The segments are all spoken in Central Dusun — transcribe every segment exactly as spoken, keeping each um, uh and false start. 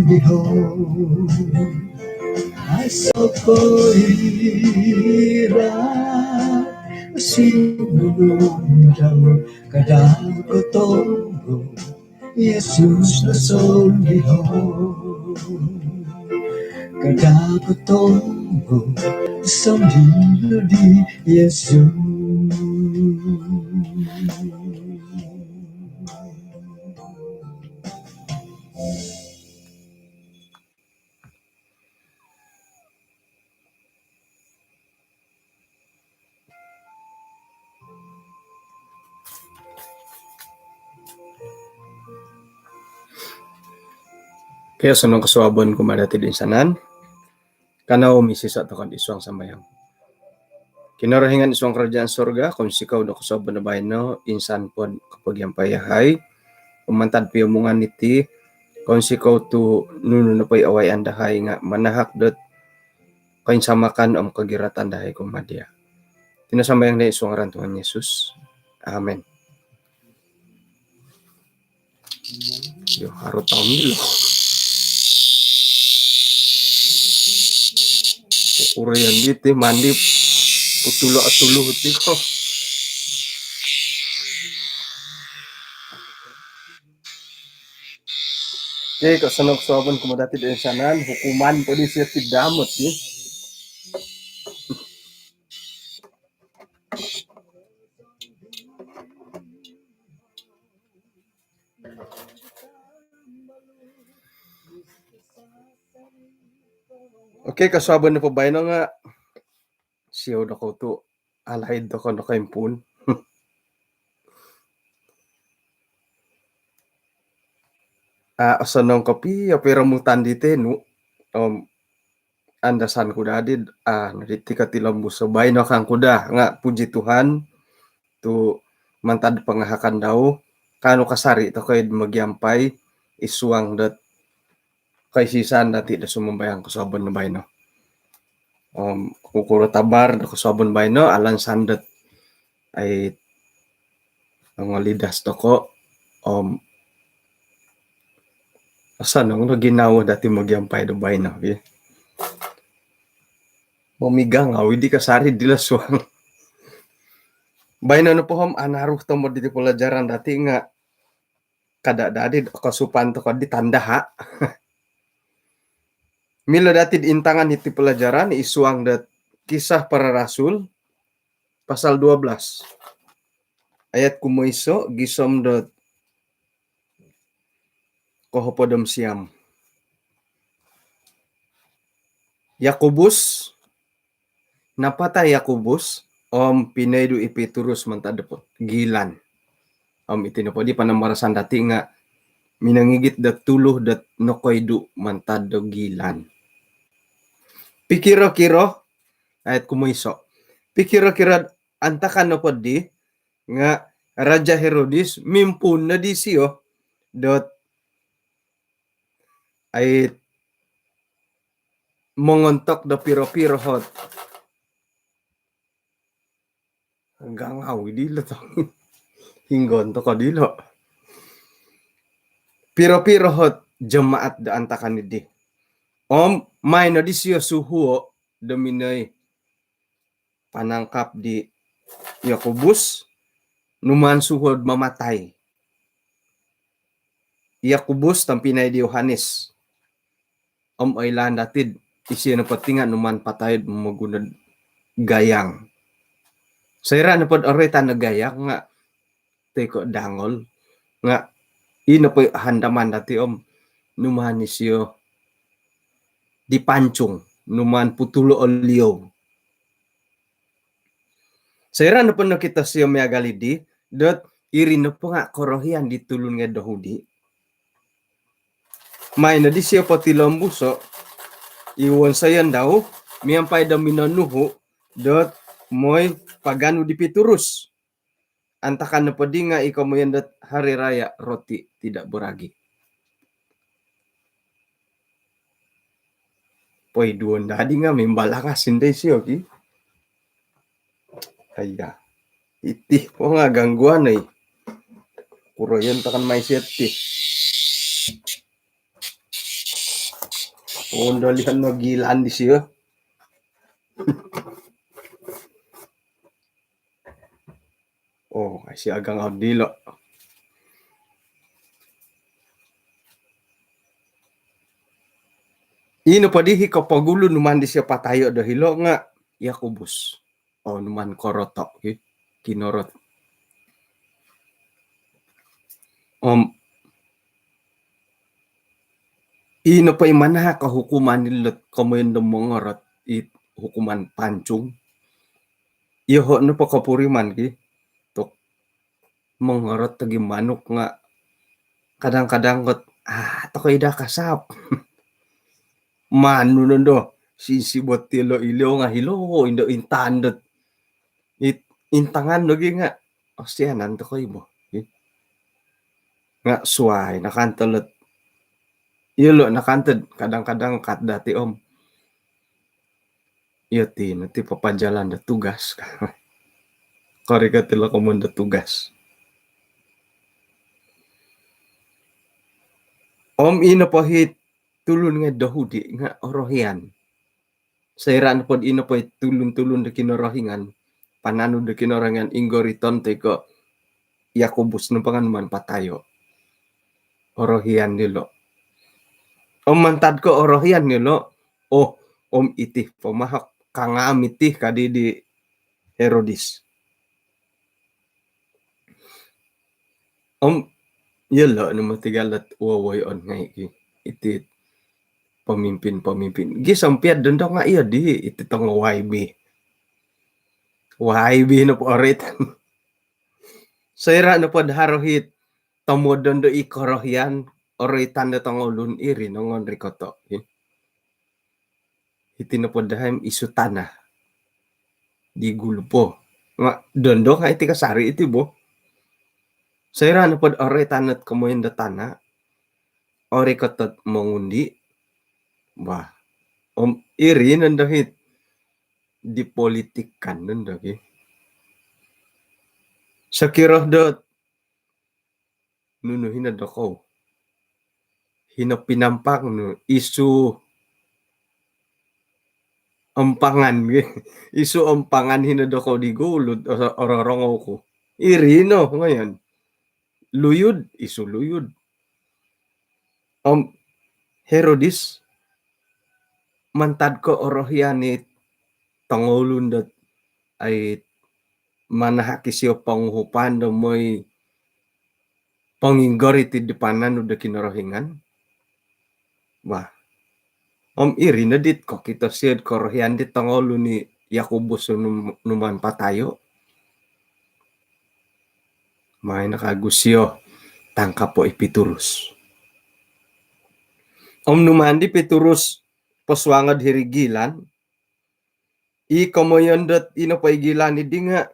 Diho, aiso koira sinunun dau, kada kotongo Yesus no sondiho, kada kotongo sondiho di Yesus. Okey, osonong kosuabon kumaa dati toinsanan. Kanou misiso tokou id suang sambayang. Kinorohingan id suang kerajaan sorga, kounsikou do kosuabon do baino, insan po do kopogiampai yahai. Mantad piomungan diti, kounsikou tu nunu nopo i awayaan dahai nga manahak dot koinsamakan om kogiratan dahai kumaa dia. Iti no sambayang dahai id suang ngaran Tuhan Yesus. Amin. Yo, haro taun dilo. Kukurian diti mandi putulo atuluh ti ko. Okey, kosonong kosuabon kumaa dati toinsanan, hukuman po di sio ti damot ni. Okey, kosuabon nopo baino nga siou dokou tu alaid tokou nokoimpuun. Ah, osonong kopio piromutan di tenu. Om andasan ku daa di, ah, nodi ti kotilombus o baino kangku daa. Nga puji Tuhan, tu mantad pangahakan dau, kaanu kasari tokou id mogiampai id suang dot koisisan dati do sumambayang kosuabon do baino. Om kukuro tabar do kosuabon baino, alansan dot ai nongolidas tokou, om osonong do ginawo dati mogiampai do baino, okey. Momigangau di kasari dilo suang. Baino nopo om anaru tomod diti pelajaran dati nga kada daa di kosupan tokou di tandaha. Milo dati di intangan iti pelajaran id suang dot Kisah Para Rasul pasal dua belas, ayat kumoiso gisom dot kohopod om siam. Yakobus, napatai Yakobus om pinoidu i Pitrus mantad do gilan. Om iti nopo di panambarasan dati nga minongigit do tulu dot nokoidu mantad do gilan. Pikiro-kiro, ayat kumoiso. Pikiro-kiro antakan nopo di nga Raja Herodes mimpuun no disio dot ai mongontok do piro-piro hot. Gangau i dilo to. Hinggo tokou dilo. Piro-piro hot jemaat do antakan di. Om maai no disio suhuo do minoi panangkap di Yakobus, numaan suhuo do mamatai. Yakobus tompinai di Yohanes. Om oilaan dati do isio nopo ti nga numaan patai do momoguno do gayang. Soira nopo do oroitan do gayang nga toi ko dangol nga i nopo i handaman dati om numaan isio dipancung, numaan putulo o liou. Soira nopo nokito sio miagal di dot iri nopo nga korohian di tulun ngoi do Yahudi, maai no disio potilombuso i wonsoyon dau miampai do minonuhu dot moi paganu di Pitrus. Antakan nopo di nga i komoyon dot hari raya roti tidak beragi. Poiduon dadi nga mimbalangas indai sio ki. Aiya. Iti po nga gangguan ai. Kuroyon tokou mai sio ti. Ondolihan no gilan disio. Oh, aiso agang au dilo. Ino po di i kopogulu numaan disio patayo do hilo nga Yakobus. Oh, numaan koroto, ki, kinorot. Om ino po i manahak o hukuman dilo komoyon do mongorot, i hukuman pancung. Iyoho nopo kopuriman, ki, tu mongorot lagi manuk nga kadang-kadang kot, ah, tokoi daa kasap. Manu nondo, sinsibot ilo-ilo nga hilo indo intangan dot it-, intangan lagi nga osianan tokoi bo. Nga suai nakantolot. Iyolo nakantod kadang-kadang kat dati om. Iyo ti, no ti papajalan do tugas. Korikot ilo komoyon do tugas. Om ino po i tulun ngai do hudi nga orohian. Soira nopo do ino po i tulun-tulun do Kinorohingan, pananud do Kinorohingan, inggoriton toi ko Yakobus nopo nga numaan patayo. Orohian dilo. Om mantad ko orohian dilo, oh, om iti po mahak kangam iti kadi di Herodes. Om iyolo no moti galot wowoyoon ngai, ki, iti pemimpin-pemimpin. Gi sampiat dondo nga iyo di iti tongo Y B. Y B nopo oroitan. Soira nopo do haro it tomodon do i korohian, oroitan do tongoulun, iri no ngon rikoto, ki. Iti nopo dahai om isu tanah di gulu po. Nga dondo nga iti kasari iti bo. Soira nopo do oroitan ot komoyon do tanah, orikot ot mongundi. Bah. Om iri nondo it dipolitikkan nondo, ki. Sokiro dot nunu hino dokou. Hino Penampang nu, isu Ampangan, ki. Isu Ampangan hino dokou di gulu, oro-, ororongou ku. Iri no ngoyon. Luyud, isu Luyud. Om Herodes, mantad ko orohian it tongoulun dot ai manahak isio ponguhupan do moi ponginggorit id pananud do Kinorohingan. Wah. Om iri no dit kokito sio id korohian dit tongoulun i Yakobus num-, numaan patayo. Maai no kagu sio tangkapo i Pitrus. Om numaan di Pitrus posuango do hiri gilan, i komoyon dot ino po i gilan di nga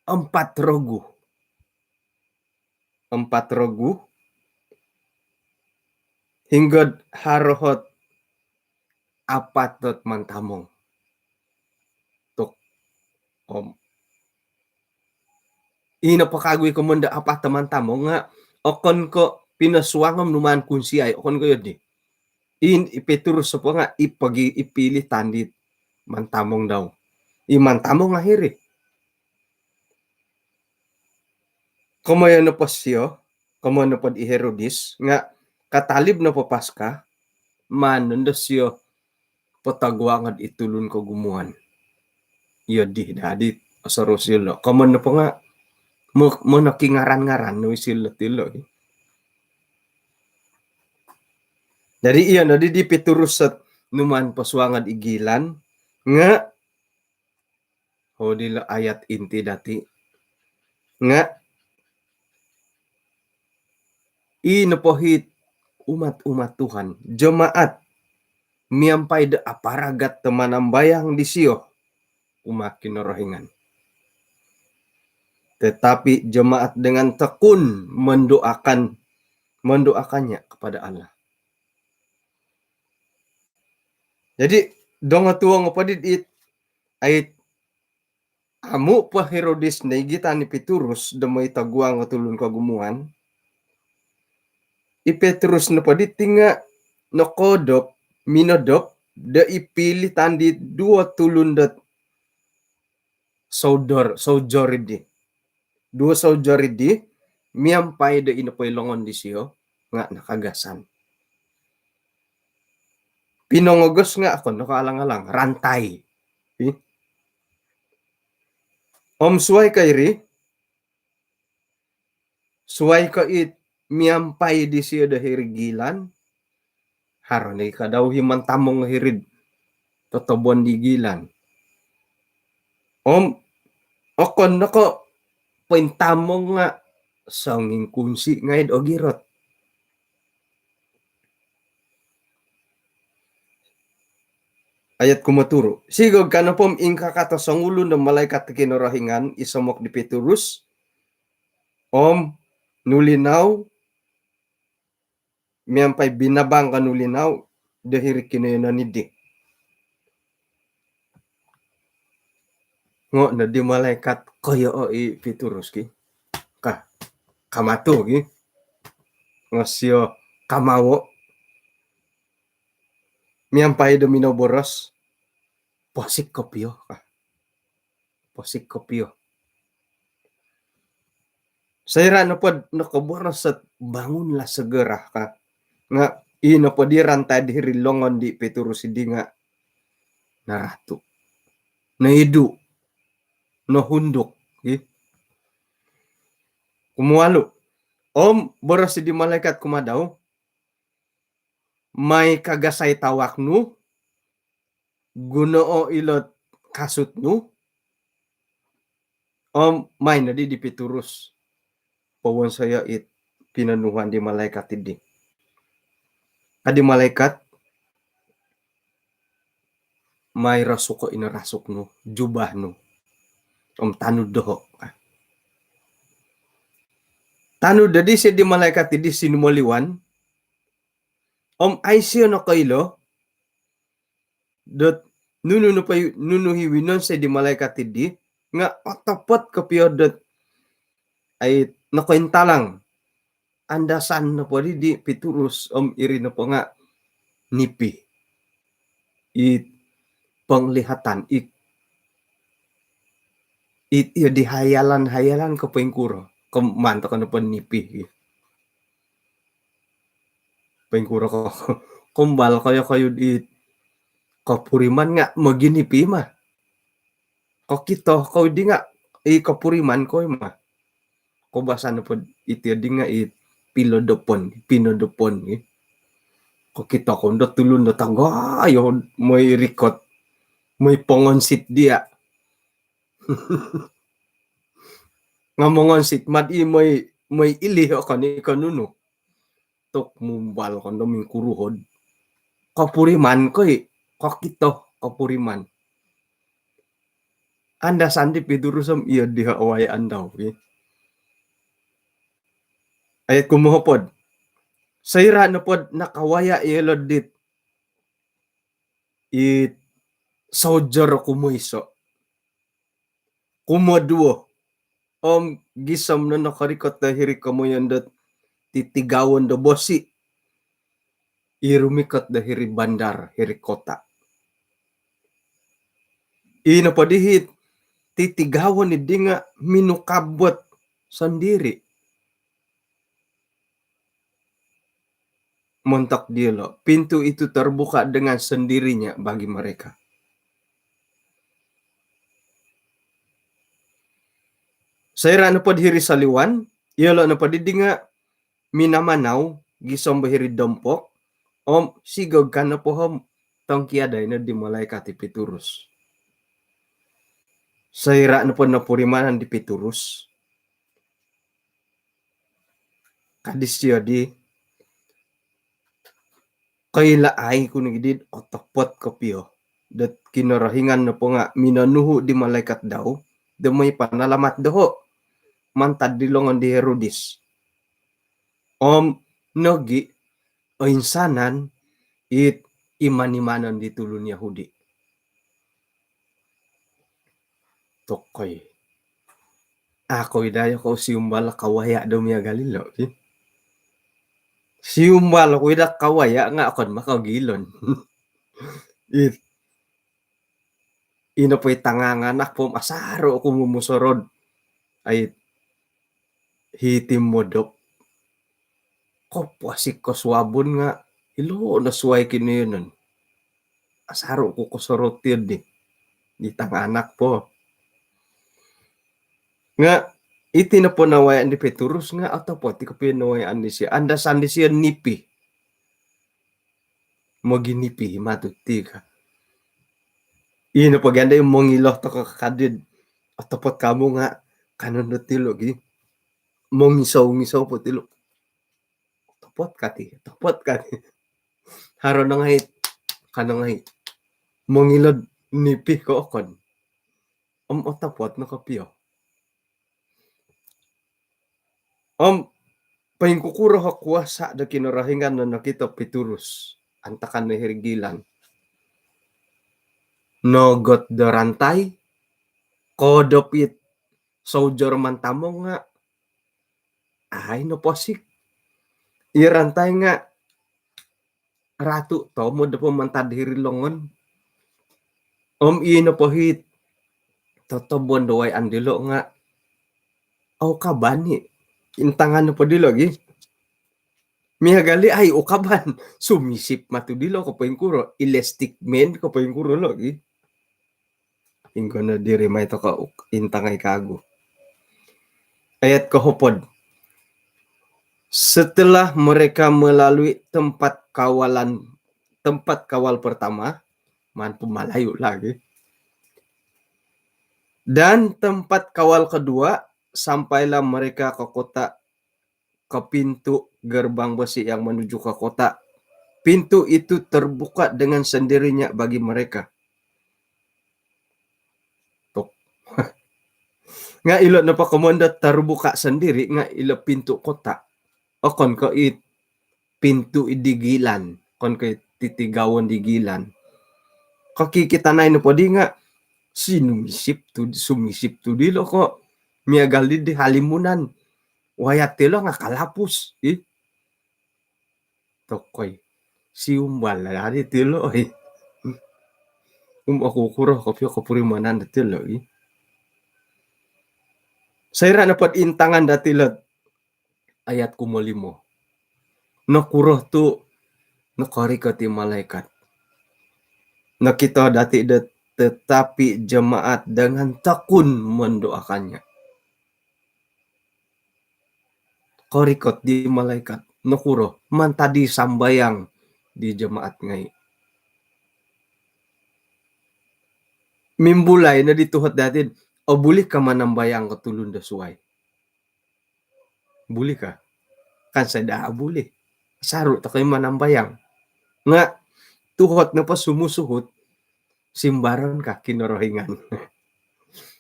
empat rogu. Empat rogu. Hinggo do haro ot apat dot mantamong. Tok. Om ino po kagu i komoyon do apat dot mantamong nga okon ko pinosuang om numaan kunsiai, okon ko iyo di. I, i Pitrus nopo nga i pogi-, i pilitan dit mantamong dau. I mantamong nga hiri. Komoyon nopo sio, komoyon nopo di Herodes, nga katalib nopo Paskah, maan nondo sio potoguango di tulun kogumuan. Iyo di dadi osorou silo. Komoyon nopo nga mo-, monokingaran-ngaran no i silo tilo. Jadi iyo nodi di Pitrus ot numaan posuango id gilan, nga hodi lo ayat inti dati. Nga i nopo it umat-umat Tuhan, jemaat, miampai do aparagat do manambayang disio kumaa Kinorohingan. Tetapi jemaat dengan tekun mendoakan, mendoakannya kepada Allah. Jadi, dongotuong po dit, it, ait amu po Herodes noigitan i Pitrus do moi toguang o tulun kogumuan. I Pitrus nopo diti nga nokodop minodop do i pilitan di duo tulun dot soldier, soldier di. Duo soldier di miampai do i nopo i longon disio nga nakagasan. Pinongogos nga okon no ko alang-alang, rantai. Ih. Om suai ko iri, suai ko it miampai disio do hiri gilan, haro ni kadau hi mantamong hiri totobon di gilan. Om okon no ko pointamong nga songingkunsi ngai do ogirot. Ayat kumoturu. Sigog ka nopo om ingkakat o songulun do malaikat Kinorohingan i somok di Petrus, om nulinau, miampai binabang ka nulinau do hiri kinoyonon di. Ngo no di malaikat koyo o i Petrus ki. Ka, kamatu ki. Ngo sio kamawo. Miampai do minoboros, posik kopio ka. Posik kopio. Soira nopo nokoboros ot bangunlah segera ka, nga i nopo di rantai di hiri longon di Petrus di nga naratu, noidu, nohunduk. Ih. Kumualu. Om boros di malaikat kumaa dau, mai kagasai tawak nu, gunoo ilo kasut nu, om mai no di di Petrus powonsoyo it pinonuhuan di malaikat di. Ka di malaikat, mai rasuko ino rasuk nu, jubah nu, om tanud doho. Tanud di sio di malaikat di sinumoliwan, om ai sio nokoilo dot nunu nopo i, nunu i winonsoi di malaikat di, nga otopot kopio dot ai nokointalang. Andasan nopo di di Petrus om iri nopo nga nipi. It penglihatan, it, it iyo di hayalan-hayalan ko poingkuro. Ko mantok nopo nipi. Poingkuro ko, kumbal koyo-koyo di kopuriman nga moginipi mah. Kokito kou di nga i kopuriman kou mah. Koubasan nopo iti di nga i pilodopon, pinodopon, eh. Kokito kou do tulun do tagayo, moi rikot, moi pongonsit dia. Nga mongonsit mat i moi, moi ilih okon i ko nunu. Tok mumbal kondo mingkuruhod. Kopuriman koi, kokito kopuriman. Andasan di Petrus om iyo di hawai andau, eh. Ayat kumohopod. Soira nopod nakawaya iyolo dit it soldier kumoiso, kumoduo om gisom no nokorikot do hiri komoyon dot titigawon do bosi i rumikot do hiri bandar, hiri kota. I nopo dihit titigawon di nga minukabot sondiri. Montok diolo, pintu itu terbuka dengan sendirinya bagi mereka. Soira nopod hiri soliwan, iyolo nopod di nga minamanau gisom bo hiri dompok om sigog ka nopo om tongkiadai no di malaikat i Petrus. Soira nopod nopurimanan di Petrus, ka disio di, koilaai ku nogi di otopot kopio dot Kinorohingan nopo nga minonuhu di malaikat dau do moi panalamat doho mantad di longon di Herodes om nogi oinsanan it iman-imanon di tulun Yahudi. Tokoi. Aku ida yo ko siumbal kawaya do miagal ilo, ki. Siumbal ku ida kawaya nga okon ma kogilon. It, ino po i tanganganak po om asaru oku mumusorou. Ai, hiti modop. Kopuasi kosuabon nga ilo no suai kinoyonon. Asaru oku kosorou tiodi. Di tanganak po. Nga iti nopo nawayaan di Petrus nga otopot i kopio nawayaan disio. Andasan disio nipi. Moginipi matu ti ka. Ino po gia ndo mongilo toko kadid. Otopot kamu nga kanon do tilo gi. Mongisou-ngisou po tilo. Otopot kati, otopot kati. Haro no ngai, kano ngai. Mongilo nipi ko okon. Om otopot no kopio. Om poingkukuro o kuasa do Kinorohingan no nokito Petrus antakan no hiri gilan. Nogot do rantai, kodop it soujor mantamong nga, ai no posik. I rantai nga ratu tomod po mantad hiri longon. Om ino po hit totobon do wayaan dilo nga au kaban i. Intangan po dilo gi. Miagal i ai ukaban. Sumisip matu dilo ko poingkuro. Elastic man ko poingkuro lo gi. Ingkono diri mai toko intangai kagu. Ayat kohopod. Setelah mereka melalui tempat kawalan, tempat kawal pertama, man po Malayu lagi. Dan tempat kawal kedua, sampailah mereka ke kota, ke pintu gerbang besi yang menuju ke kota. Pintu itu terbuka dengan sendirinya bagi mereka. Tok. Nga ilo nopo komoyon do terbuka sendiri nga ilo pintu kota. Okon ko it pintu di gilan, okon ko it titigawon di gilan. Kokikito nai nopo di nga sinumisip tu, sumisip tu dilo ko miagal di, di halimunan. Wayat tilo nga kalapus i. Tokoi. Siumbal lah di tilo i. Um, oku kuro kopio kopurimanan di tilo i. Soira nopo intangan dati lo ayat kumolimo. Nokuro tu nokorikot i malaikat. Nokito dati do tetapi jemaat dengan tekun mendoakannya. Korikot di malaikat. Nokuro? Mantad di sambayang di jemaat ngai. Mimbulai no di tuhot dati, o buli ka manambayang ko tulun do suai? Buli ka? Kan sada buli. Saru tokoi manambayang. Nga tuhot nopo sumusuhut, simbaron ka Kinorohingan?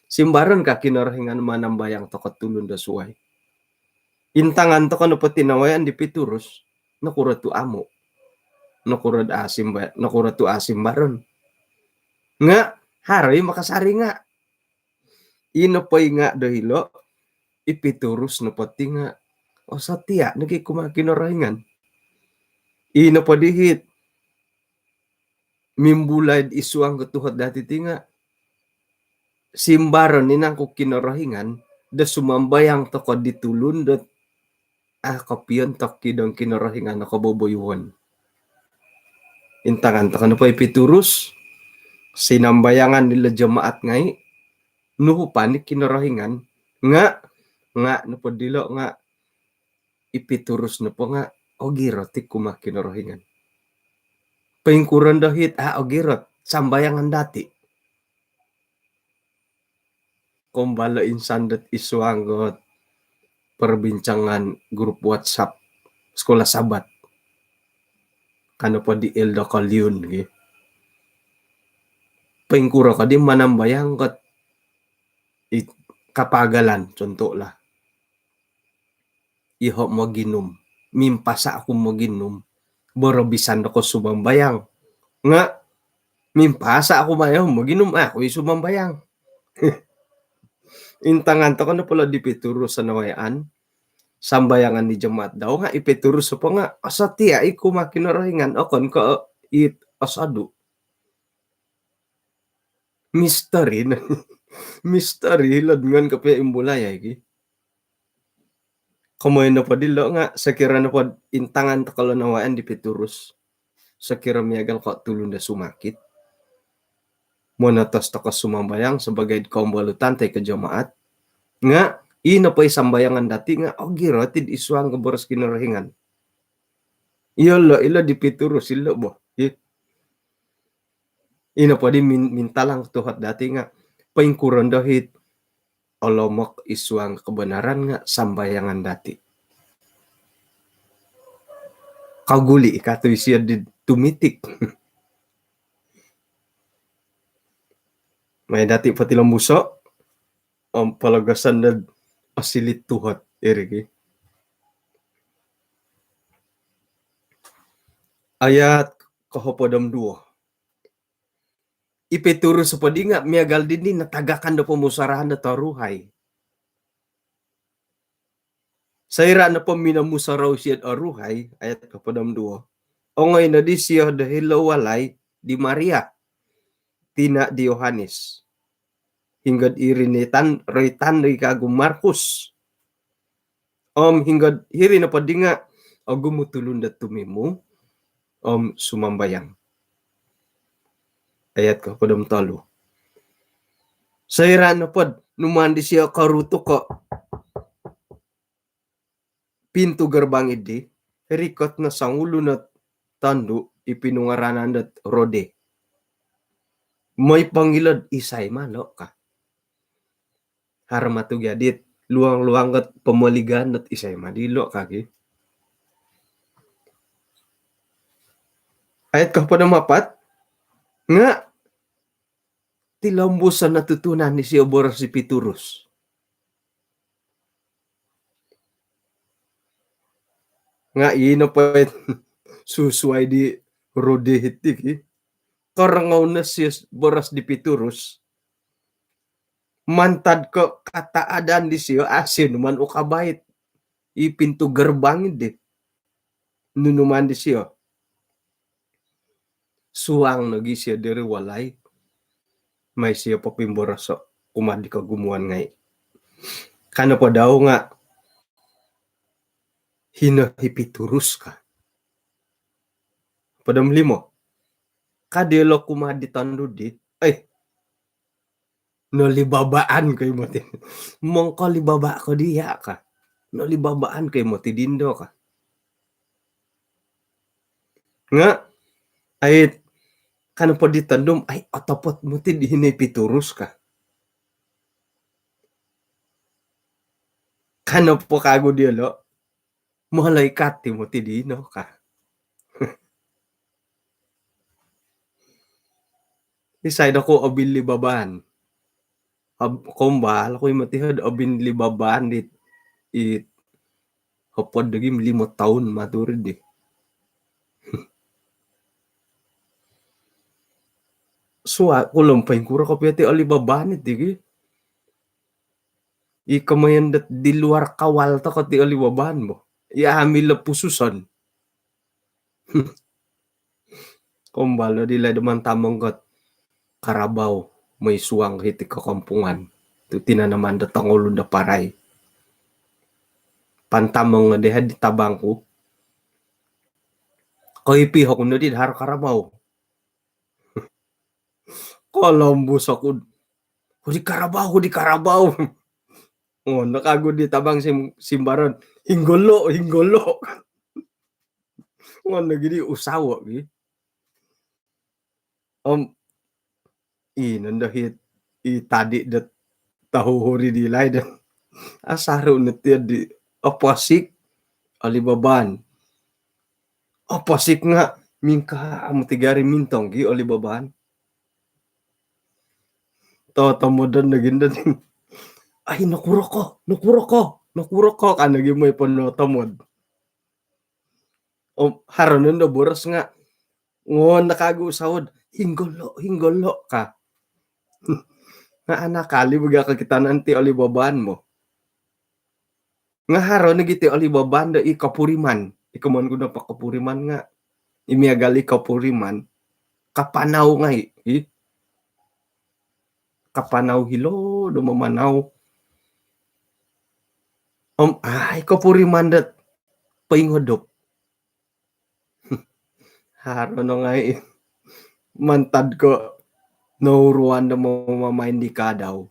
Simbaron ka Kinorohingan manambayang toko tulun do suai? Intangan toko nopo tinawayaan di Petrus, nokuro tu amu? Nokuro a simba-, nokuro tu a simbaron? Nga haro i makasari nga. Ino po i nga do hilo, i Petrus nopo ti nga, o setia nogi kumaa Kinorohingan. Ino po di hit mimbulai id suang ko tuhot dati ti nga, simbaron i nangku Kinorohingan do sumambayang toko di tulun do a kopiontok id dong Kinorohingan o koboboyuhon. Intangan toko nopo i Petrus, sinambayangan dilo jemaat ngai, nuhupan i Kinorohingan, nga, nga nopo dilo nga i Petrus nopo nga ogirot i kumaa Kinorohingan. Poingkuro ndo hit a ogirot, sambayangan dati. Kombalo insan dot id suang got perbincangan grup WhatsApp Sekolah Sabat. Kano po di Elder Koliun gi. Poingkuro ko di manambayang got i kapagalan, contoh lah. Iho moginum. Mimpasa oku moginum. Borobisan doko sumambayang. Nga mimpasa oku mayo moginum, aku i sumambayang. Intangan toko nopo lo di Petrus sonowayaan, sambayangan di jemaat dau nga i Petrus nopo nga osotia i kumaa Kinorohingan, okon ko it osodu. Misteri no. Misteri lo dengan kopio imbulayai ki. Komoi nopo dilo nga, sokiro nopo intangan toko lo nawayaan di Petrus, sokiro miagal ko tulun do sumakit, monotos toko sumambayang sebagai kombolutan toi ko jemaat, nga i nopo i sambayangan dati nga ogirot id suang ko boros Kinorohingan. Iyolo, ilo di Petrus ilo bo. I, i nopo di min-, mintalang tuhot dati nga poingkuro ndo it olomok id suang kebenaran nga sambayangan dati. Kaguli i katu isio di tumitik. Mai dati potilombuso om pologoson do osiliu tuhot iri ki. Ayat kohopod om duo. I Petrus nopo di nga miagal dino natagakan do pomusarahan do toruhai. Soira nopo minomusorou isio do oruhai, ayat kohopod om duo, ongoi no disio do hilo walai di Maria, tina di Yohanes. Hinggo iri ni tan-, roitan di kagu Markus. Om hinggo hiri nopo di nga ogumu tulun do tumimung om sumambayang. Ayat kohopod om tolu. Soira nopo do numaan disio korutuk o pintu gerbang idi, rikot no songulun o tondu i pinungaranan dot Rode. Moi pongilo do isai ma lo ka. Haro matu gia dit luang-luang ot pomoligan dot isai ma dilo ka ki. Ayat kohopod om apat, nga tilombuson no tutunan isio boros di Petrus. Nga i nopo it susuai di Rode hiti ki. Korongou no isio boros di Petrus. Mantad ko kataadan disio, a isio numaan ukabai it i pintu gerbang idi. Nunu maan disio? Suang nogi isio diri walai. Mai isio popimboroso kumaa di kogumuan ngai. Ka nopo dau nga, hino i Petrus ka. Hopod om limo. Ka diolo kumaa di tondu di, "Ai, nolibabaan ko i moti. Mongkolibaba ko dia ka. Nolibabaan ko i moti dindo ka." Nga, ai, ka nopo di tondu om, ai, otopot moti di hino i Petrus ka. Ka nopo kagu diolo, malaikat i moti dino ka. Isai doku obinlibabaan? Ob-, kombal oku i moti do obinlibabaan di, i hopod nogi om limo toun matu ri di. Suai ku lo om poingkuro kopio ti olibabaan iti ki. I komoyon dot di luar kawal toko ti olibabaan bo. I amu milo pususon. Kombal do di laid do mantamong ko karabau moi suang hiti kokompungan. Tu tinanaman do tongulun do parai. Pantamong dehai di tabang ku. Koipi oku no di do haro karabau. Kolombus oku. "Hodi karabau, hodi karabau." Ngono kagu di tabang sim-, simbaron. "Hinggolo, hinggolo." Ngono gidi usawo gi. Om, i nondo hiti, i tadi dot tohuhuri di laid do. Asaru no ti di oposik, olibabaan. Oposik nga mingkaa moti gari mintong gi olibabaan. Totomodon nogi ndo. "Ai, nokuro ko, nokuro ko, nokuro ko," ka nogi moi ponotomod. Om, haro nondo boros nga, ngono kagu usawo do, "Hinggolo, hinggolo," ka. Nga anakali bo gia kokitanan ti olibabaan bo. Nga haro nogi ti olibabaan do i kopuriman. I komoyon ku nopo kopuriman nga, i miagal i kopuriman, kapanau ngai, i. kapanau hilo do mamanau. Om ai kopuriman dot poingodop. Haro no ngai mantad ko nouruan do mamain di kadau.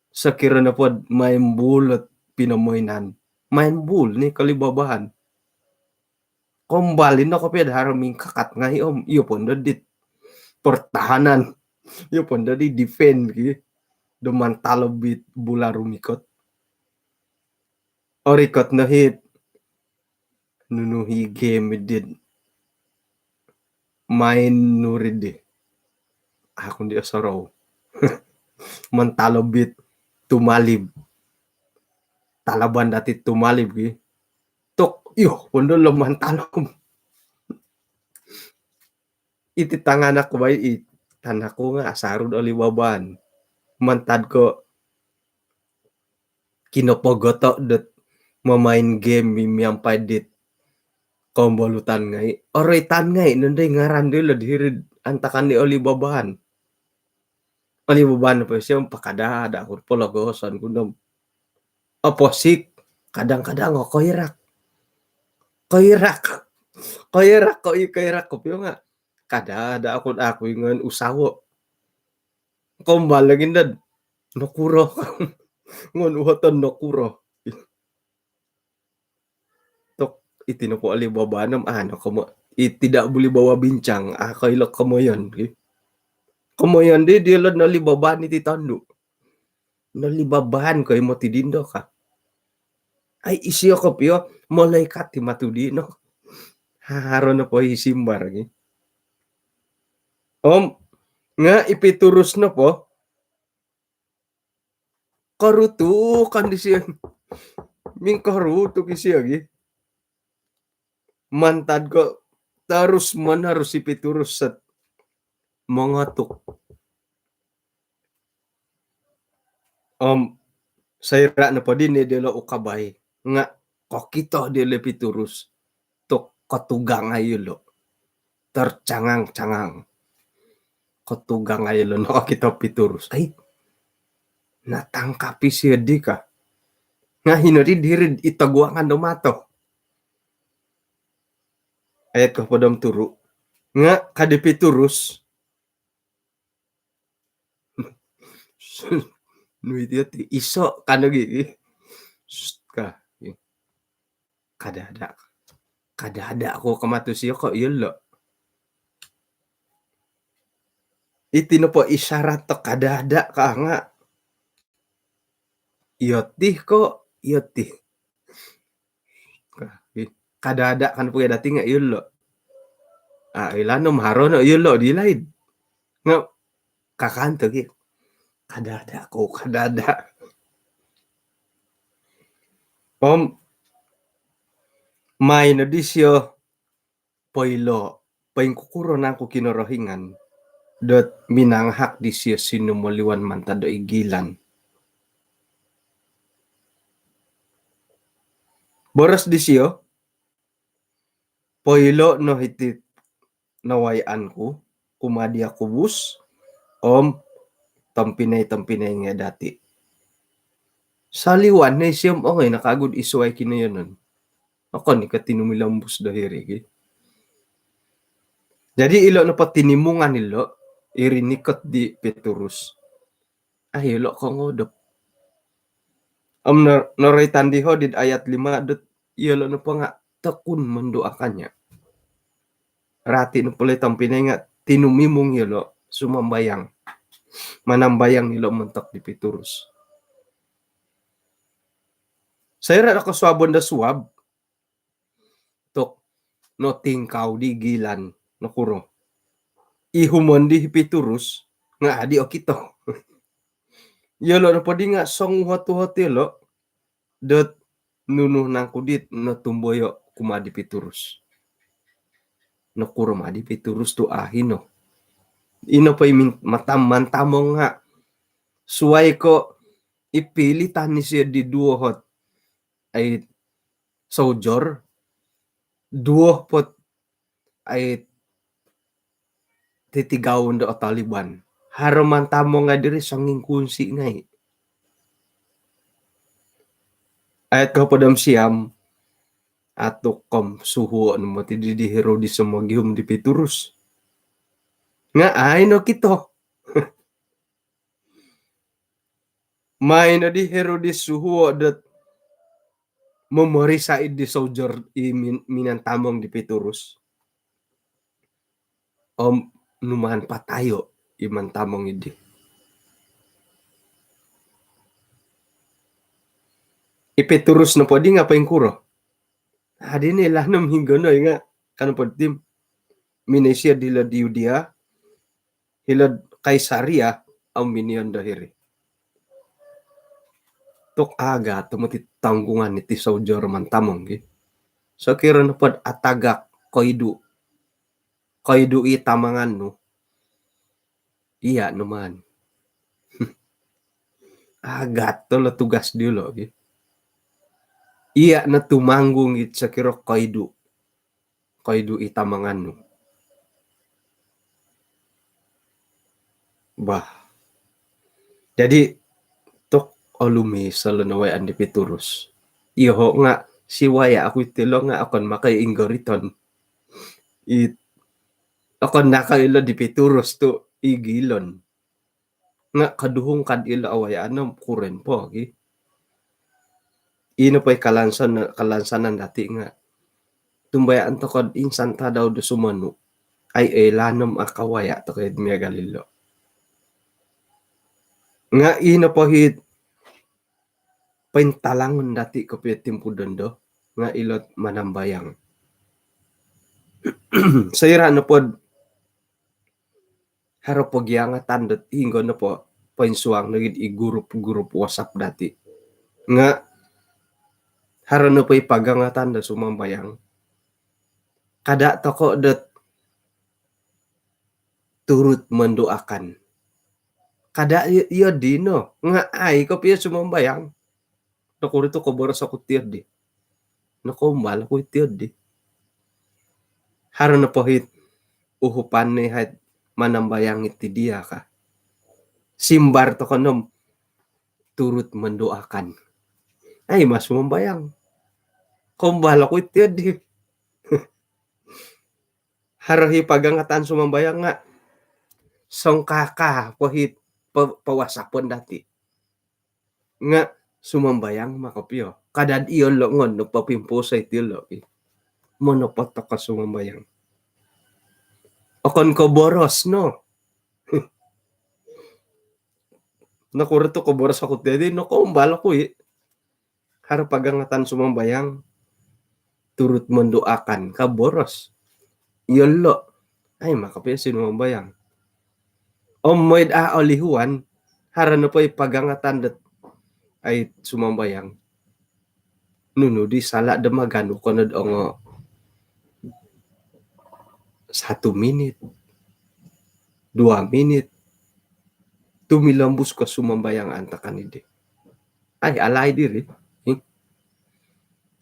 Sokiro nopo main bul ot pinomoinan, main bul ni kolibabahan. Kombali no kopio do haro mingkakat ngai om iyo pondo dit pertahanan, iyo pondo di defend ki do mantalobit bula rumikot. Orikot no hit nunu hi game dit main nurid di. Aku ndi osorou mantalobit tumalib. Talaban dati tumalib ki. Tok iyo pondo lo mantalob. Iti tanganak ku bai i tanaku nga asarud oli babaan. Mantad ko kinopogoto dot mamain game miampai dit kombolutan ngai. Oroitan ngai nondoi ngaran dilo diri antakan di oli babaan. Oli babaan po siom pakada ada aku pologoson ku nom. Oposik kadang-kadang o koirak. Koirak. Koirak ko i koirak kopio nga. Kada ada aku aku ingon usawo. Kombal lagi ndad. Nokuro. Ngon uhoton nokuro. Tok iti nopo Alibaba nom ano komo i tidak boleh bawa bincang ah koilo komoyon ki. Komoyon di dia lo noli babaan iti tondu. Noli babaan ko imo ti dindo ka. Ai isio kopio malaikat ti matu dino. Haro nopo i simbar ki. Om nga ipi turus nopo korutukan disio. Mingkorutuk isio gi. Mantad ko terus menerus ipi turus set mongotuk. Om soira nopo dini diolo ukabai nga kokito diolo ipi turus. Tok kotugang ayu lo tercangang-cangang. Kotugang ayu lo nokokito piturus ai natangkapi sio di ka. Nga hino di diri itoguangan do mato. Ayat ko podom turu nga kadi piturus. Nuit iyo ti iso kano gi ka. Kada ada. Kada ada aku kematu sio ko iyo lo. Iti nopo isyarat to kada ada ka nga iyo ti ko iyo ti. Kada ada kan puya dati nga iyo lo. Ah ilano maharo no iyo lo di laid. Nga kakan to gi. Kada ada ko kada ada. Om mai no disio poilo poingkukuro nangku Kinorohingan dot minangahak disio sinumoliwan mantad do igilan. Boros disio poilo no hiti nawayaan ku kumaa dia kubus om tompinai-tompinai ngai dati. Saliwan nai siom ongoi nakagud isuai kinoyonon. Okon iko tinumilombus do hiri gi. Jadi ilo nopo tinimungan ilo iri nikot di Petrus. Ai ilo kongodop. Om noroitan diho di ayat lima dot iyolo nopo nga tekun mendoakannya. Rati nopo le tompinai nga tinumimung iyolo sumambayang. Manambayang ilo montok di Petrus. Soira do kosuabon do suab tok notingkau di gilan nokuro. Ihumon di Petrus nga adi okito. Iyolo nopo di nga songuhot-uhot iyolo dot nunu nangku dit notumboyo kumaa di Petrus. Nokuro ma di Petrus tu ahino. Ino po i matam mantamong nga suai ko ipilitan ni sio di duo hot ai soldier duo pot ai titigaun do Taliban. Haro mantamong ngai diri songingkunsi ngai. Ayat kohopod om siam, atuk om suhuo' no moti di, di Herodes mogihum di Petrus. Nga' ai nokito. Mai no di Herodes suhuo' dot momorisa' i di soldier i min-, minantamong di Petrus. Om numaan patayo' i mantamong iddi. I Petrus nopo di nga' poingkuro? Adi ni lanom hinggo no nga' kan nopo di tim. Minoi sio di hilo'd Yudea, hilo'd Kaisaria, om miniyon do hiri. Tu' agat tomod i tonggungan iti soldier mantamong gi. Sokiro nopod atagak koidu', koidu' i tamangan nu, iya' no maan. Agat tolo tugas diyolo' gi. Iya' no tumanggung it sokiro koidu', koidu' i tamangan nu. Bah. Jadi tu' olumis ilo nawayaan di Petrus. Iyoho' nga' siwaya' oku iti lo nga' okon mako i inggoriton. I okon naka ilo di Petrus tu' igilon. Nga' koduhung kad ilo awayaan om kuren po gi. Ino po i kalansan-, kalansanan dati' nga' tumbayaan toko'd insan tadau do sumonu'. Ai, ai lanom akawaya' toko'd miagal ilo. Nga' ino po hit pointalangon dati' kopio timpu dondo nga' ilo't manambayang. Soira' nopod haro pogiangatan dot hinggo nopo poinsuang nogi'd i grup-grup WhatsApp dati'. Nga' haro nopo i pagangatan do sumambayang, kada' toko' dot turut mendoakan. Kada' iyo, iyo dino nga' ai kopio sumambayang. Nokuri tu' koboros oku tiyo di. Nokoumbal oku tiyo di. Haro nopo hit uhupan ni hait manambayang iti diya ka. Simbar toko' nom turut mendoakan. Ai mas sumambayang. Koumbal oku tiyo di. Haro hi pagangatan sumambayang nga' songkaka po hi po-, pawasapon dati'. Nga' sumambayang mako pio. Kada'd iyolo' ngon no papimpuso' iti iyolo' i. Monopot toko' sumambayang. Okon ko' boros no. Nokuro tu' koboros oku tiyo di, nokoumbal oku i. Haro pagangatan sumambayang turut mendoakan ka boros. Iyolo'. Ai maka pia sinumambayang. Om moid a olihuan, haro nopo i pagangatan dot ai sumambayang. Nunu di sala' do maganu kono'd ongo satu minit, dua minit, tumilombus ko sumambayang antakan idi. Ai, alai diri. Hi.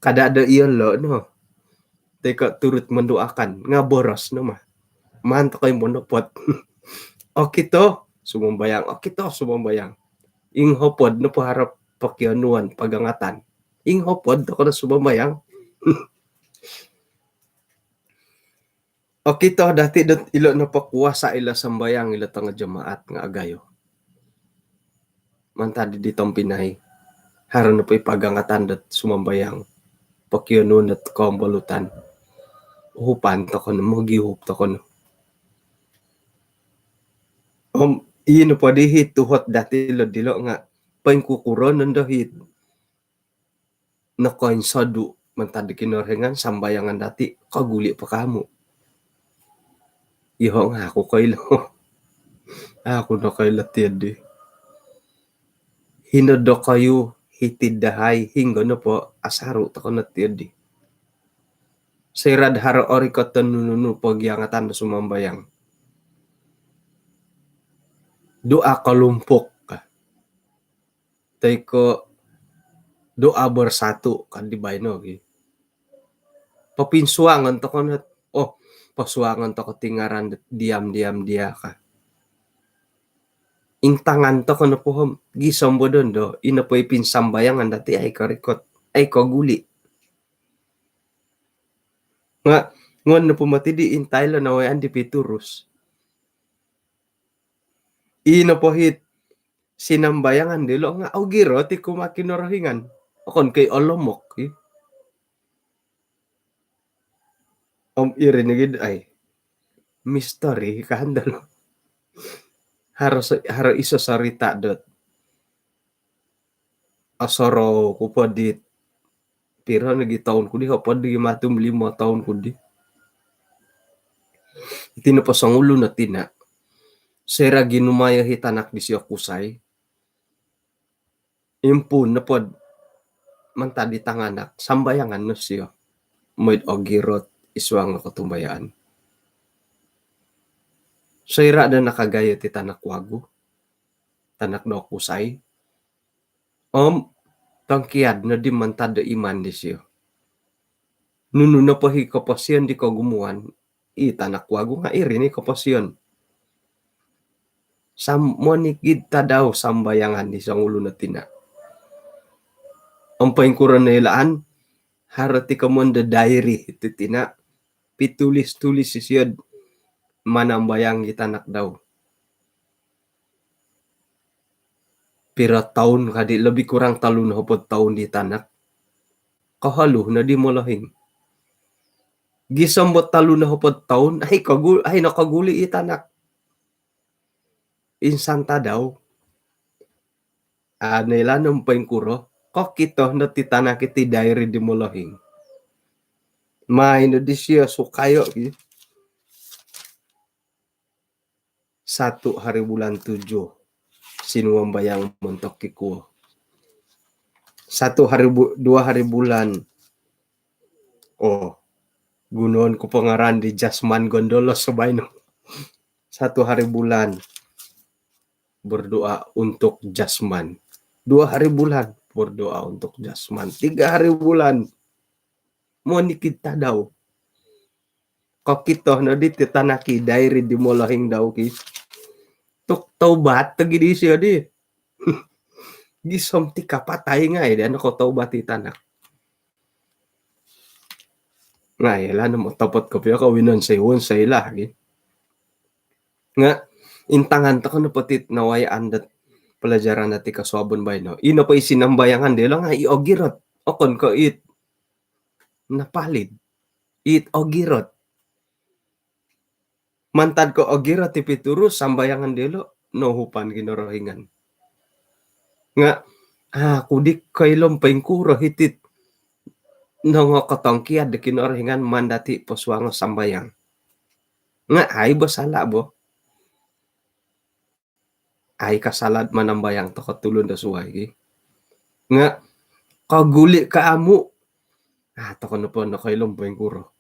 Kada' do iyolo' no. Toi ko' turut mendoakan. Nga' boros no mah. Maan toko' i monopot. Okito, sumambayang. Okito, sumambayang. Inghopod nopo haro pokionuon pagangatan. Inghopod toko' no sumambayang. Okito dati' dot ilo nopo kuasa' ilo sambayang ilo tongo jemaat nga' agayo. Mantad di tompinai, haro nopo i pagangatan dot sumambayang, pokionuon dot kombolutan, uhupan toko' no, mogiuhup toko' no. Om ii nopo di hi tuhot dati' ilo dilo' nga' poingkukuro nondo hi nokoinsodu' mantad di Kinorohingan sambayangan dati', koguli' po kamu'. Iyoho' nga' aku koilo. Aku nokoilo tiyo di. Hino dokoyu hiti'd dahai, hinggo nopo asaru' toko' no tiyo di. Soira'd haro orikoton nunu-nunu pogiangatan do sumambayang. Doa kelompok ka. Toi ko' doa bersatu kan di baino gi. Papinsuangon toko' no, oh, pasuangon toko' ti ngaran diam-diam diya ka. Intangan toko nopo om gisom bo dondo, ino po i pinsambayangan dati ai korikot, ai koguli. Nga ngon nopo moti di intai lo nawayaan di Pitrus. Ino po hit sinambayangan dilo nga ogirot i kumaa Kinorohingan. Okon ko i olomok i. Om iri nogi ai, misteri kan dilo. Haro so-, haro iso sorita dot osorou ku po di piro nogi toun ku di, hopod nogi matum limo toun ku di. Iti nopo songulun o tina, soira ginumayo i tanak disio kusai, impuun nopo mantad di tanganak, sambayangan no sio mooi do ogirot id suang kotumbayaan. Soira do nakagayo i tanak wagu, tanak do kusai, om tongkiad nodi mantad do iman disio. Nunu nopo i koposion di kogumuan, i tanak wagu nga iri ni koposion. Sam-, monikid tadau sambayangan di songulun o tina. Om poingkuro noilaan, haro ti komoyon do diary iti tina, pitulis-tulis isio manambayang i tanak dau. Piro toun kadi, lebih kurang tolu nohopod toun di tanak. Koholu nodi molohing. Gisom bo tolu nohopod toun, ai kogul-, ai nokoguli i tanak. Insan tadau, a, noilaan om poingkuro, kokito no ti tanak iti diary di molohing. Maai no disio sukayo ki. Satu hari bulan tujuh, sinumambayang montok kikuo. Satu hari bu-, dua hari bulan. Oh, gunoon ku po ngaran di Jasman Gondolos baino. Satu hari bulan, berdoa untuk Jasman. Dua hari bulan, berdoa untuk Jasman. Tiga hari bulan, monikid tadau. Kokito nodi ti tanak i diary di molohing dau ki. Tu tobat tagi disio di. Gisom ti kapatai ngai di, ano ko tobat i tanak. Ngai lah, namo topot kopio kawinon saiwon sailah ki. Nga intangan toko nopo ti nawayaan dot pelajaran dati kosuabon baino. Ino po i sinambayangan dilo nga i ogirot. Okon ko it napalid. It ogirot. Mantad ko ogirot i Pitrus, sambayangan dilo, nohupan Kinorohingan. Nga, a, aku di koilo poingkuro hiti nongokotongkiad do Kinorohingan maan dati posuango sambayang. Nga, ai bo sala bo. Ai kasala manambayang toko tulun do suai ki. Nga koguli ka amu. A, toko nopo nokoilo poingkuro.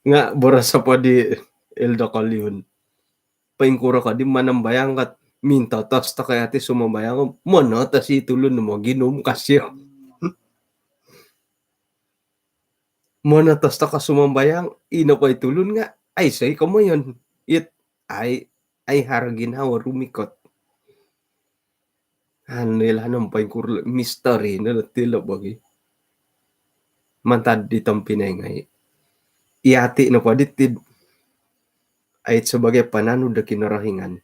Nga boros po di Elder Koliun. Poingkuro kadi manambayang kat mintotos toko ati sumambayang, monotos i tulun moginum kasio. Monotos toko sumambayang, ino po i tulun nga aiso i komoyon. It ai, ai haro ginawo rumikot. Anu ilah no poingkuro, misteri no tilo bagi. Mantad di tompinai ngai. Iyati nopo diti ait sebagai pananud do Kinorohingan.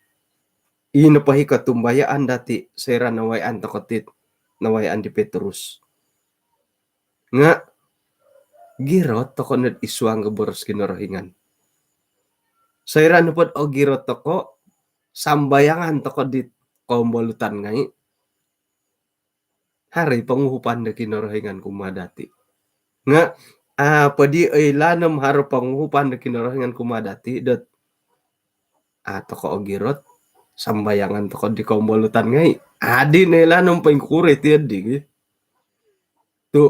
Ino po i kotumbayaan dati soira nawayaan toko ti nawayaan di Petrus. Nga girot toko nod id suang do boros Kinorohingan. Soira nopo do ogirot toko, sambayangan toko di kombolutan ngai, haro i ponguhupan do Kinorohingan kumaa dati. Nga, a, podi oilaan om haro ponguhupan do Kinorohingan kumaa dati, dot, a, toko ogirot, sambayangan toko di kombolutan ngai. Adi noilaan om poingkuro iti adi ki. Tu,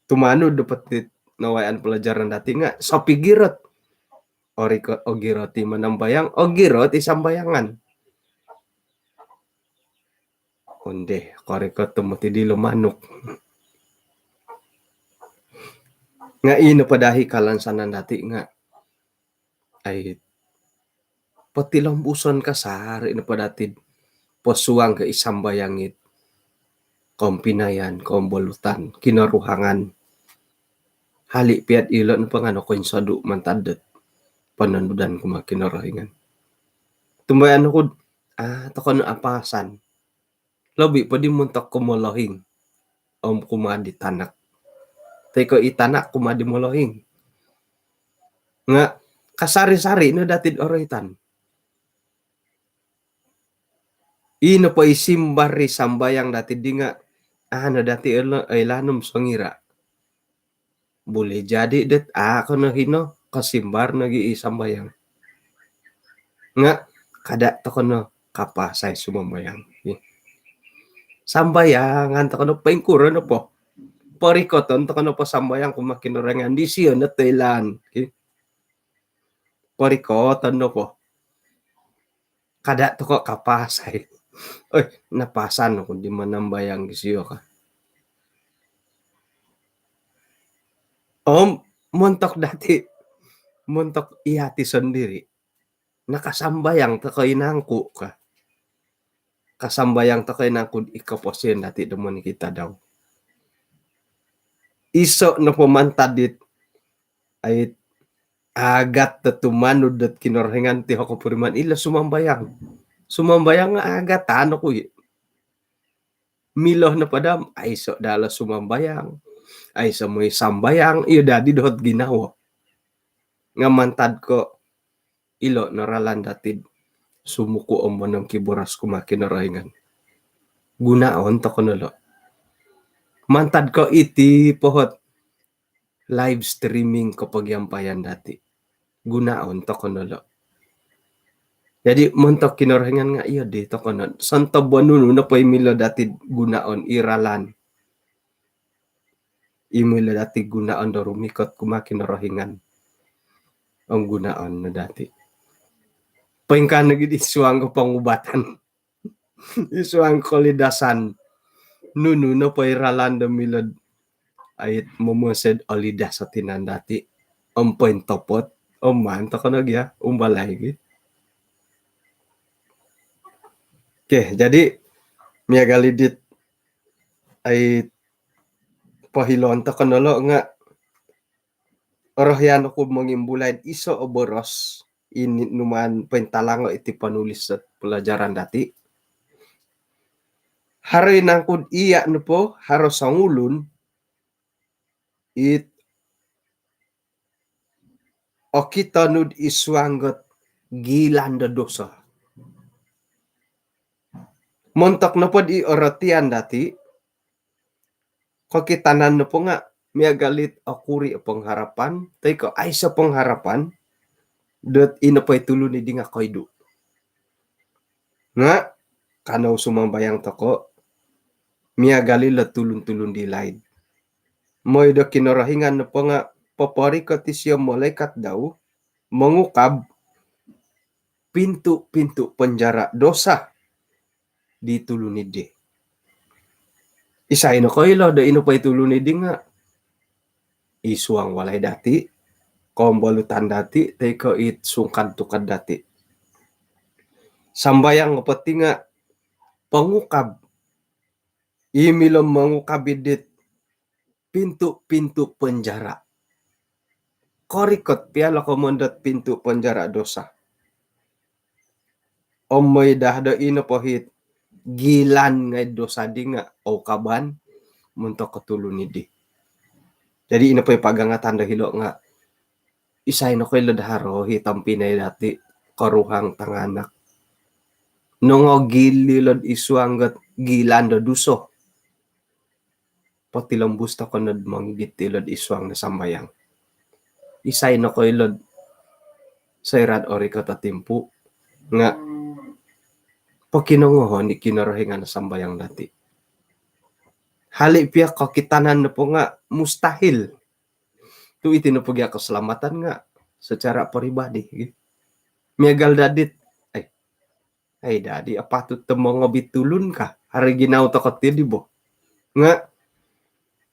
tumanud do poti nawayaan pelajaran dati nga, sopigirot. Ori ko ogirot i manambayang, ogirot i sambayangan. Onde, korikot tomod ti dilo manuk. Nga ino po daa i kalansanan dati nga, ai, potilombuson kasari' nopo dati'd posuang ko i sambayang it kompinayan, kombolutan, kinoruhangan. Hali' piya'd ilo' nopo nga' nokoinsodu' mantad dot pononudan kumaa Kinorohingan. Tumbayaan oku'd, ah, tokon apasan. Lobi' poddi montok ko molohing om kumaa di tanak. Toi ko' i tanak kumaa di molohing. Nga' kasari-sari' no dati'd oroitan. Ino po i simbar i sambayang dati' di nga', ah, no dati' oilaan om songira'. Buli jadi dot, ah, kono hino, kosimbar nogi i sambayang. Nga' kada' toko no kapasai sumambayang. Sambayangan toko no poingkuro nopo. Porikoton toko nopo sambayang kumaa Kinorohingan disio no toilaan. Porikoton nopo. Kada' toko kapasai. Oi, napasan oku di manambayang disio ka. Om montok dati', montok iyati' sondiri'. Nakasambayang toko inangku' ka. Kasambayang toko inangku' i koposion dati' do monikid tadau. Iso' nopo mantad dit, ai, agat do tumanud dot Kinorohingan ti ho kopuriman ilo sumambayang. Sumambayang nga' agatan oku i'. Milo nopo daa, aiso' daa lo sumambayang. Aiso' moi sambayang, iyo dadi doho't ginawo. Nga' mantad ko' ilo no ralan dati'd sumuku' om monongkiboros kumaa Kinorohingan. Gunaon toko no lo. Mantad ko' iti poho't live streaming kopogiampayan dati'. Gunaon toko no lo. Jadi montok Kinorohingan nga' iyo di toko no. Sontob o nunu nopo i milo dati'd gunaon i ralan. I milo dati' gunaon do rumikot kumaa Kinorohingan. Om gunaon no dati'. Poingkaa nogi di suang ko pongubatan. I suang kolidasan. Nunu nopo i ralan do milo'd, ai, momonsoi do olidas o tinan dati'. Om pointopot. Om maan toko no gia umbalai gi. Okey, jadi miagal i dit, ai, pohiloon toko no lo nga' orohian oku mongimbulai'd iso' o boros i numaan pointalango' iti ponulis dot pelajaran dati'. Haro i nangku'd iya' nopo, haro songulun it okito nu'd i suang dot gilan do doso. Montok nopo'd i orotian dati', kokitanan nopo nga' miagal it okuri' o pengharapan, toi ko' aiso' pengharapan, dot ino po i tulun iddi nga' koidu'. Nga' kanou sumambayang toko', miagal ilo tulun-tulun di laid. Moi do Kinorohingan nopo nga' poporikot isio malaikat dau, mongukab pintu-pintu penjara dosa di tulun iddi. Isai nokoilo do ino po i tulun iddi nga' i suang walai dati', kombolutan dati', toi ko' it sungkad-tukad dati'. Sambayang nopo ti nga' pongukab. I milo mongukab id dit pintu-pintu penjara. Korikot pia lo komoyon dot pintu penjara dosa. Om moi daa do ino po it gilan ngai' dosa di nga' oukaban montok ko tulun iddi. Jadi ino po i pagangatan do hilo' nga' isai nokoilo'd haro i tompinai dati', koruhang, tanganak, nongogil ilo'd i suang dot gilan do duso. Potilombus toko' nod mongigit ilo'd i suang do sambayang. Isai nokoilo'd soira'd orikot o timpu' nga' pokinongohon i Kinorohingan o sambayang dati'. Hali' pia kokitanan nopo nga' mustahil. Tu' iti nopo gia keselamatan nga' secara peribadi, gitu. Miagal dadi't, ai, ai, dadi apatut do mongobi tulun ka? Haro i ginawo toko' ti di bo. Nga'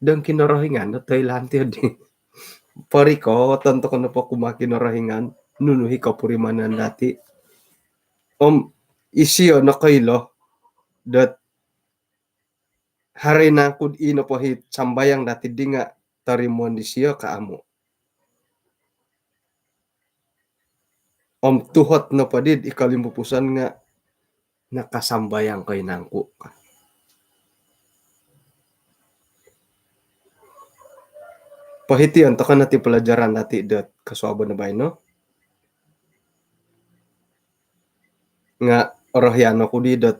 dong Kinorohingan do toilaan ti di. Porikoton toko' nopo kumaa Kinorohingan, nunu i kopurimanan dati'. Om isio nokoilo dot haro nangku di nopo hiti sambayang dati di nga torimoon disio ka amu. Om tuhot nopo di i kolimpupuson nga nakasambayang ko i nangku. Pohiti ontok no ti pelajaran dati dot kosuabon baino. Nga orohian oku di dot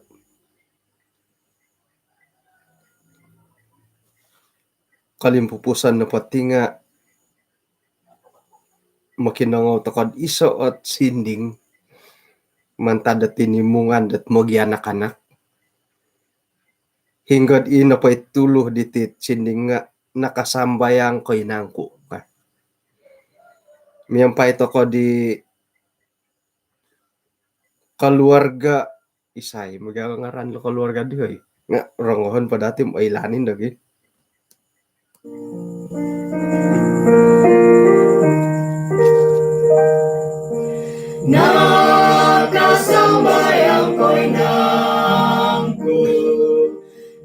kolimpupuson nopo ti nga mokinongou tokou do iso ot sinding mantad do tinimungan dot mogianak-anak. Hinggo di nopo i tulu diti sinding nga nakasambayang ko i nangku. Miampai tokou di keluarga isai, miagal ngaran lo keluarga di, oi. Nga rongohon po dati om oilaan nogi. Nakasambayang ko i nangku,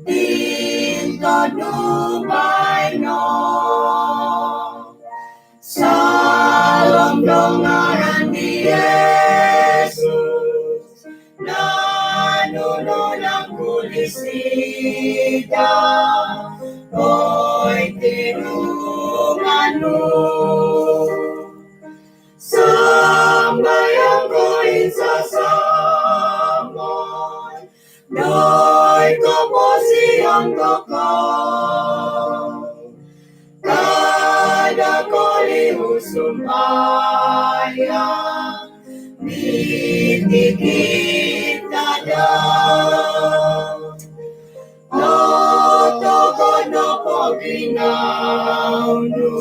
intod nu baino. Saalom do ngaran di Yesus, nanu no nangku disida, oi tinungan nu. Sambayang ko insasamon, doi koposion tokou. Kada kolihu sumbayang, miti kita do. Otogon nopo ginawo nu,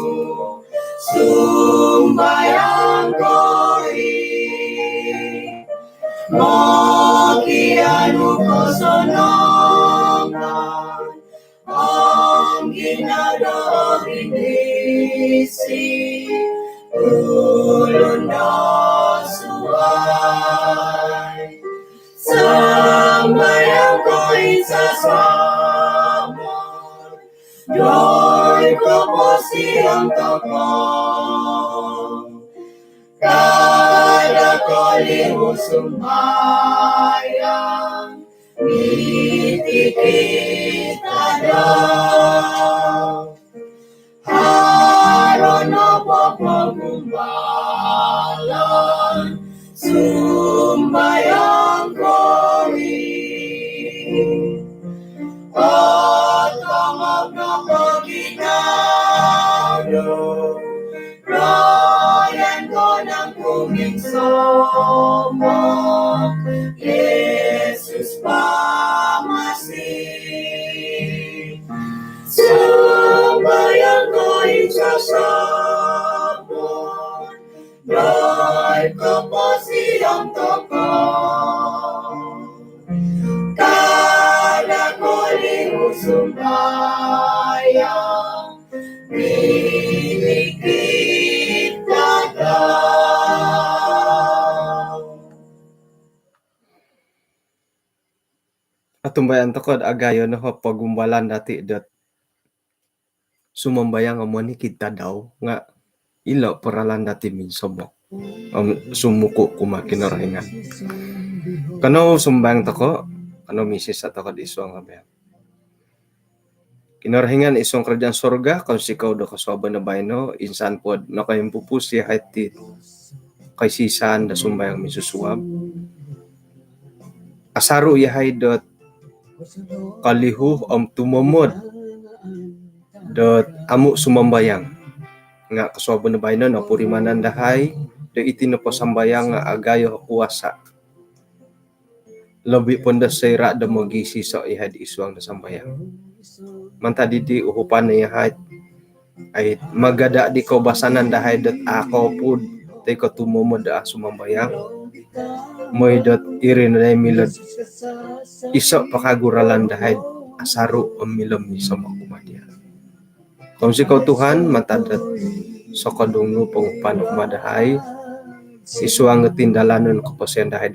sumbayang ko i. Mokianu kosonongan, om ginawo do ginisi, ulun do suai. Sambayang ko insasamon, doi koposion tokou. Kada kolihu sumbayang, miti kita do. Haro nopo pogumbalan, sumbayang ko i. Otongop nopo ginawo nu, royan ko nangku minsomok, Yesus Pamasi. Sambayang ko insasamon, doi koposion tokou. Kada kolihu sumbayang, miti kita do. Otumbayaan tokou do agayo no o pogumbalan dati dot sumambayang om monikid tadau nga ilo po ralan dati minsomok om sumuku kumaa Kinorohingan. Kanou sumambayang tokou, kanou misisa tokou id suang sambayang. Kinorohingan id suang kerajaan sorga, kounsikou do kosuabon do baino, insan po do nokoimpupus yahai ti koisisaan do sumbayang minsusuab. Asaru yahai dot kolihu om tumomod dot amu sumambayang. Nga kosuabon do baino nopurimanan dahai do iti nopo sambayang nga agayo kuasa. Lobi po do soira do mogisiso yahai id suang do sambayang. Mantad dii uhupan yahai, ai, magada di koubasanan dahai dot a kopud toi ko tumomod do a sumambayang. Mooi dot iri no dahai milo do iso po kagu ralan dahai asaru om milo minsomok kumaa dia. Kounsikou Tuhan, mantad dot sokodung nu ponguhupan kumaa dahai, id suang tindalanon koposion dahai